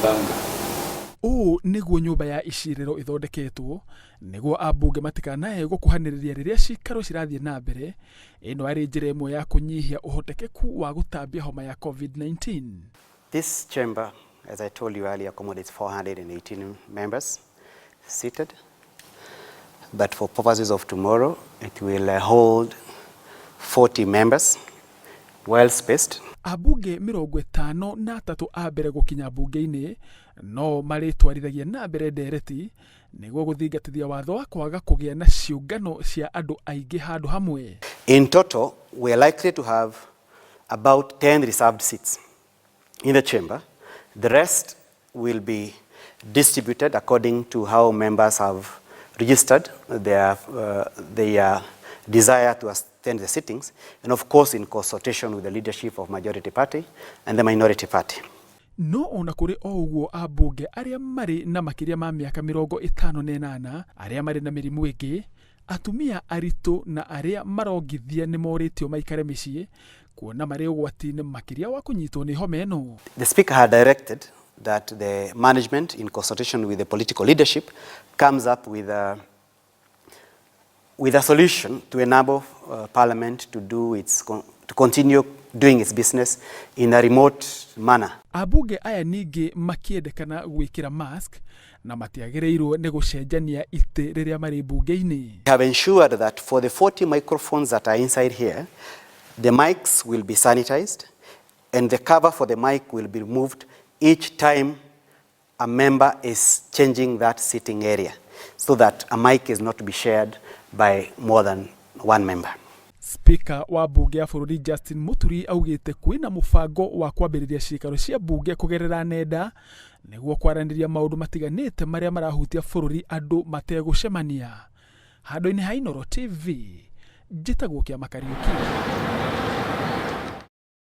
Gatanga. Ũũ nĩguo nyũmba ya icirĩro ĩthondeketwo nĩguo ambunge matikanae gũkuhanĩrĩria rĩrĩa cikaro cirathiĩ na mbere. Ĩno arĩ njĩra ĩmwe ya kũnyihia ũhotekeku wa gũtambia homa ya COVID-19. This chamber, as I told you earlier, accommodates 418 members seated. But for purposes of tomorrow, it will hold 40 members, well spaced. Ambunge 53 a mbere gũkinya mbunge-inĩ no marĩtwarithagia na mbere ndereti nĩguo gũthingatithia watho wa kwaga kũgĩa na ciũngano cia andũ aingĩ handũ hamwe. In total, we are likely to have about 10 reserved seats in the chamber. The rest will be distributed according to how members have registered their desire to attend the sittings, and of course in consultation with the leadership of majority party and the minority party. No ona kũrĩ o ũguo, ambunge arĩa marĩ na makĩria ma mĩaka 58, arĩa marĩ na mĩrimũ ĩngĩ, atumia aritũ na arĩa marongithia nĩ morĩtio maikare mĩciĩ kuona marĩ ũgwati-inĩ makĩria wa kũnyitwo nĩ homa ĩno. The Speaker had directed that the management, in consultation with the political leadership, comes up with a solution to enable Parliament to continue doing its business in a remote manner. Ambunge aya ningĩ makĩendekana gwĩkĩra mask na matiagĩrĩirwo nĩ gũcenjania itĩ rĩrĩa marĩ mbunge-inĩ. We have ensured that for the 40 microphones that are inside here, the mics will be sanitized and the cover for the mic will be removed each time a member is changing that sitting area, so that a mic is not to be shared by more than one member. Spika wa mbunge ya bũrũri Justin Muturi augĩte kwĩna mũbango wa kwambĩrĩria ciikaro cia mbunge kũgerera nenda nĩguo kwaranĩria maũndũ matiganĩte marĩa marahutia bũrũri andũ mategũcemania. Handũ-inĩ ha Inooro TV, njĩtagwo Kĩama Kariũki.